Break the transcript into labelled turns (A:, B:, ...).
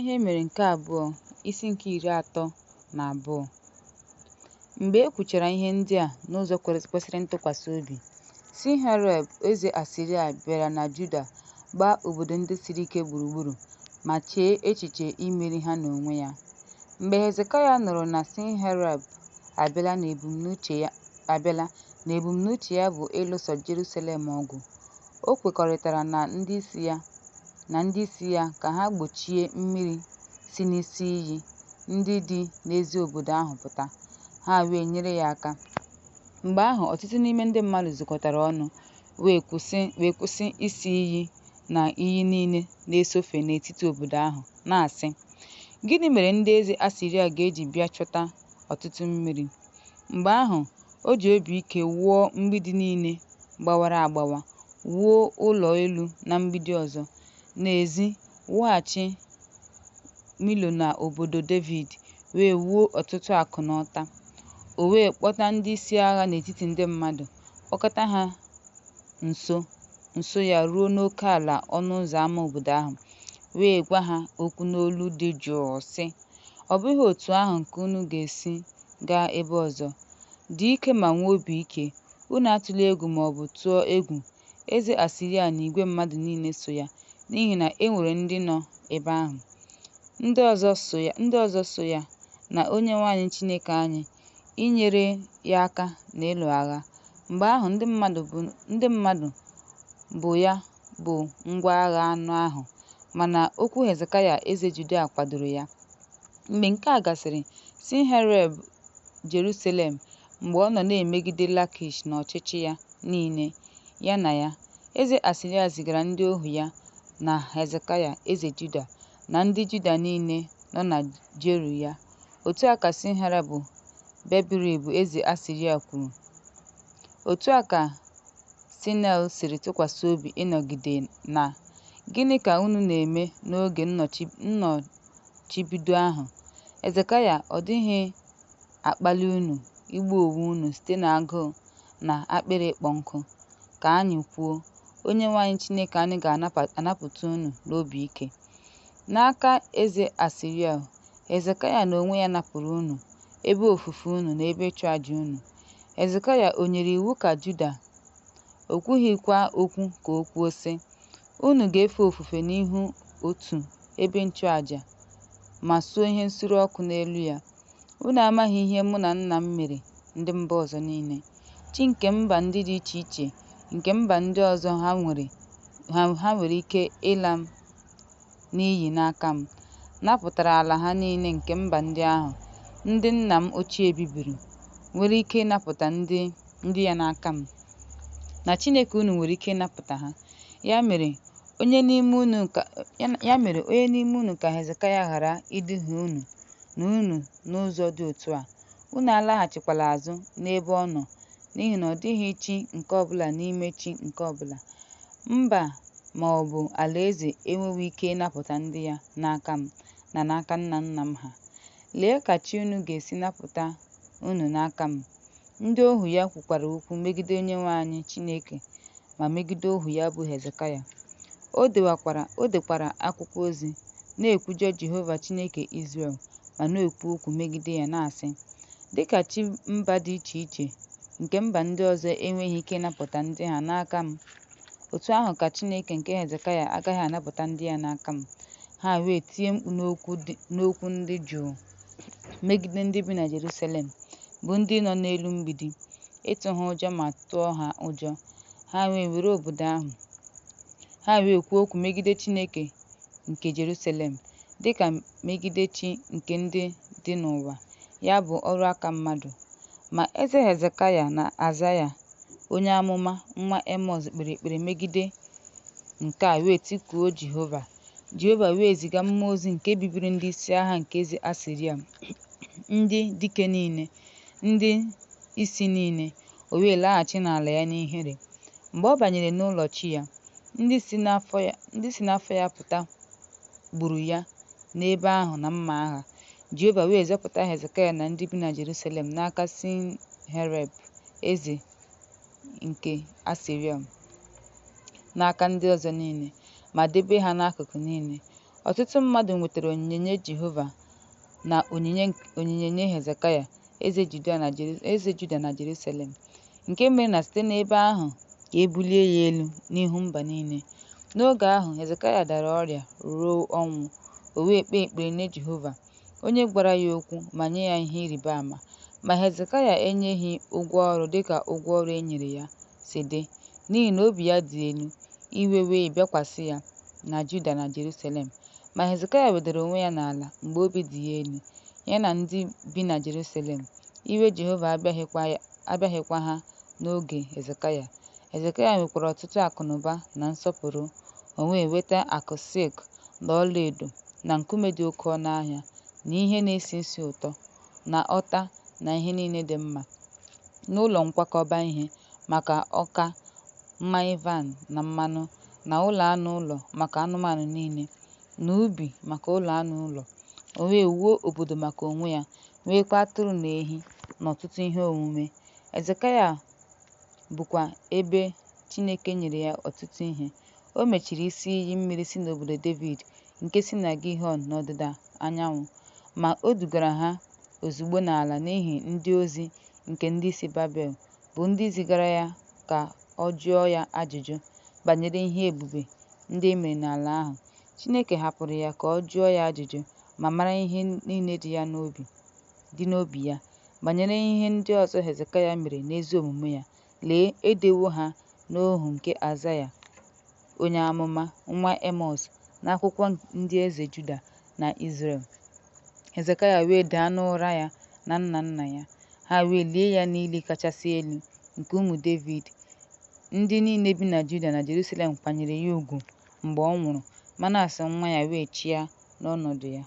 A: Ihe E Mere nke Abụọ, isi nke 32. Mgbe e kwuchara ihe ndị a n'ụzọ kwesịrị ntụkwasị obi, Senherib eze Asiria bịara na Juda gbaa obodo ndị siri ike gburugburu ma chee echiche imeri ha n'onwe ya. Mgbe Hezekaya nụrụ na Senherib abịala na ebumnuche ya bụ ịlụso Jeruselem ọgụ, o kwekọrịtara na ndị isi ya ka ha gbochie mmiri si n'isi iyi ndị dị n'ezi obodo ahụ pụta, ha wee nyere ya aka. Mgbe ahụ ọtụtụ n'ime ndị mmadụ zukọtara ọnụ wee kwụsị isi iyi na iyi niile na-esọfe n'etiti obodo ahụ, na-asị, Gịnị mere ndị eze Asiria ga-eji bịa chọta ọtụtụ mmiri? Mgbe ahụ o ji obi ike wuo mgbidi niile gbawara agbawa, wuo ụlọ elu na mgbidi ọzọ, n'ezi, wughachi Milo na Obodo Devid, wee wuo ọtụtụ akụ na ọta. O wee kpọta ndị isi agha n'etiti ndị mmadụ, kpọkọta ha nso ya ruo n'ókèala ọnụ ụzọ ámá obodo ahụ, wee gwa ha okwu n'olu dị jụụ, sị, Ọ bụghị otú ahụ ka unu ga-esi gaa ebe ọzọ. Dị ike ma nwee obi ike, unu atụla egwu ma ọ bụ tụọ egwu eze Asiria na igwe mmadụ niile so ya, n'ihi na e nwere ndị nọ ebe ahụ, ndị ọzọ so ya, na Onyenwe anyị Chineke anyị inyere ya aka na ịlụ agha. Mgbe ahụ ndị mmadụ bụ ya bu ngwa agha anụ ahụ, mana okwu Hezekaya eze Juda kwadoro ya. Mgbe nke a gasịrị, Senherib Jeruselem mgbe ọ nọ na-emegide Lakish na ọchịchị ya niile ya na ya. Eze Asiria zigara ndị ohu ya na Hezekaya eze Juda na ndị Juda niile nọ na Jeru ya, Otu a ka Senherib bebiri eze Asiria kwuru, Otu a ka Sinel siri tụkwasị obi ịnọgide na. Gịnị ka unu na-eme n'oge nnọchibido ahụ? Hezekaya ọ dịghị akpali unu igbu onwe unu site n'agụụ na akpịrị ịkpọ nkụ, ka anyị kwuo, Onyenwe anyị Chineke anyị ga-anapụta unu n'obi ike, n'aka eze Asịrịa? Hezekaya n'onwe ya napụrụ unu ebe ofufe unu na ebe ịchụ aja unu. Hezekaya o nyere iwu ka Juda, o kwughịkwa okwu ka o kwuo sị, Unu ga-efe ofufe n'ihu otu ebe ịchụaja ma suo ihe nsure ọkụ n'elu ya? Unu amaghị ihe mụ na nna m mere ndị mba ọzọ niile? Chi nke mba ndị dị iche iche nke mba ndị ọzọ ha nwere ike ịla m n'iyi n'aka m, napụtara ala ha niile nke mba ndị ahụ, ndị nna m ochie bibiri, nwere ike ịnapụta ndị ya n'aka m? Na Chineke unu nwere ike ịnapụta ha? Ya mere, onye n'ime unu ka Hezekaya ghara iduhie unu na unu n'ụzọ dị otu a, unu alaghachikwala azụ n'ebe ọ nọ, n'ihi na ọ dịghị chi nke ọ bụla n'ime chi nke ọ bụla, mba ma ọ bụ alaeze enwewo ike ịnapụta ndị ya n'aka m na n'aka nna nna m ha. Lee ka chi unu ga-esi napụta unu n'aka m! Ndị ohu ya kwukwara okwu megide Onyenwe anyị Chineke ma megide ohu ya bụ Hezekaya. O dekwara akwụkwọ ozi, na-ekwujọ Jehova Chineke Izrel ma na-ekwu okwu megide ya, na-asị, Dị ka chi mba dị iche iche nke mba ndị ọzọ enweghị ike ịnapụta ndị ha n'aka m, otu ahụ ka Chineke nke Hezekaya agaghị anapụta ndị ya n'aka m. Ha wee tie mkpu n'okwu dị jụụ megide ndị bi na Jeruselem, bụ ndị nọ n'elu mgbidi, ịtụ ha ụjọ ma tụọ ha ụjọ, ha wee were obodo ahụ. Ha wee kwuo okwu megide Chineke nke Jeruselem, dịka megide chi nke ndị dị n'ụwa, ya bụ ọrụ aka mmadụ. Ma eze Hezekaya na Aịzaya onye amụma nwa Emọz kpere ekpere megide nke a wee tikuo Jehova. Jehova wee ziga mmụọ ozi nke bibiri ndị isi agha nke eze Asiria, ndị dike niile, ndị isi niile, o wee laghachi n'ala ya n'ihere. Mgbe ọ banyere n'ụlọ chi ya, ndị si n'afọ ya pụta gburu ya n'ebe ahụ na mma agha. Jehova wee zọpụta Hezekaya na ndị bi na Jeruselem n'aka Senherib eze nke Asiria n'aka ndị ọzọ niile, ma debe ha n'akụkụ niile. Ọtụtụ mmadụ wetara onyinye nye Jehova na onyinye nye Hezekaya eze Juda na Jeruselem, nke mere na site n'ebe ahụ ka e bulie ya elu n'ihu mba niile. N'oge ahụ, Hezekaya dara ọrịa ruo ọnwụ, o wee kpee ekpere nye Jehova, onye gwara ya okwu ma nye ya ihe ịrịba ama. Ma Hezekaya enyeghị ụgwọ ọrụ dịka ụgwọ ọrụ e nyere ya si dị, n'ihi na obi ya dị elu, iwe wee bịakwasị ya na Juda na Jeruselem. Ma Hezekaya wedara onwe ya n'ala mgbe obi dị ya elu, ya na ndị bi na Jeruselem, iwe Jehova abịaghịkwa ha n'oge Hezekaya. Hezekaya nwekwara ọtụtụ akụnụba na nsọpụrụ, o wee nweta akụ silk na ọlaedo na nkume dị oke ọnụ ahịa na ihe na-esi isi ụtọ na ọta na ihe niile dị mma, na ụlọ nkwakọba ihe maka ọka, mmanya vaịn na mmanụ, na ụlọ anụ ụlọ maka anụmanụ niile, na ubi maka ụlọ anụ ụlọ. O wee wuo obodo maka onwe ya, nweekwa atụrụ na ehi na ọtụtụ ihe onwunwe. Hezekaya bụkwa ebe Chineke nyere ya ọtụtụ ihe, o mechiri isi iyi mmiri si n'Obodo Devid nke si na Gaịhọn n'ọdịda anyanwụ. Ma o dugara ha ozugbo n'ala n'ihi ndị ozi nke ndị isi Babel, bụ ndị zigara ya ka ọ jụọ ya ajụjụ banyere ihe ebube ndị e mere n'ala ahụ. Chineke hapụrụ ya ka ọ jụọ ya ajụjụ ma mara ihe niile dị n'obi ya. Banyere ihe ndị ọzọ Hezekaya mere na ezi omume ya, lee, e dewo ha n'ọhụụ nke Aịzaya onye amụma, nwa Emọz, n'akwụkwọ ndị eze Juda na Izrel. Hezekaya wee daa n'ụra ya na nna nna ya ha wee lie ya n'ili kachasị elu nke ụmụ Devid, ndị niile bi na Juda na Jeruselem kwanyeere ya ugwu mgbe ọ nwụrụ. Manase nwa ya wee chịa n'ọnọdụ ya.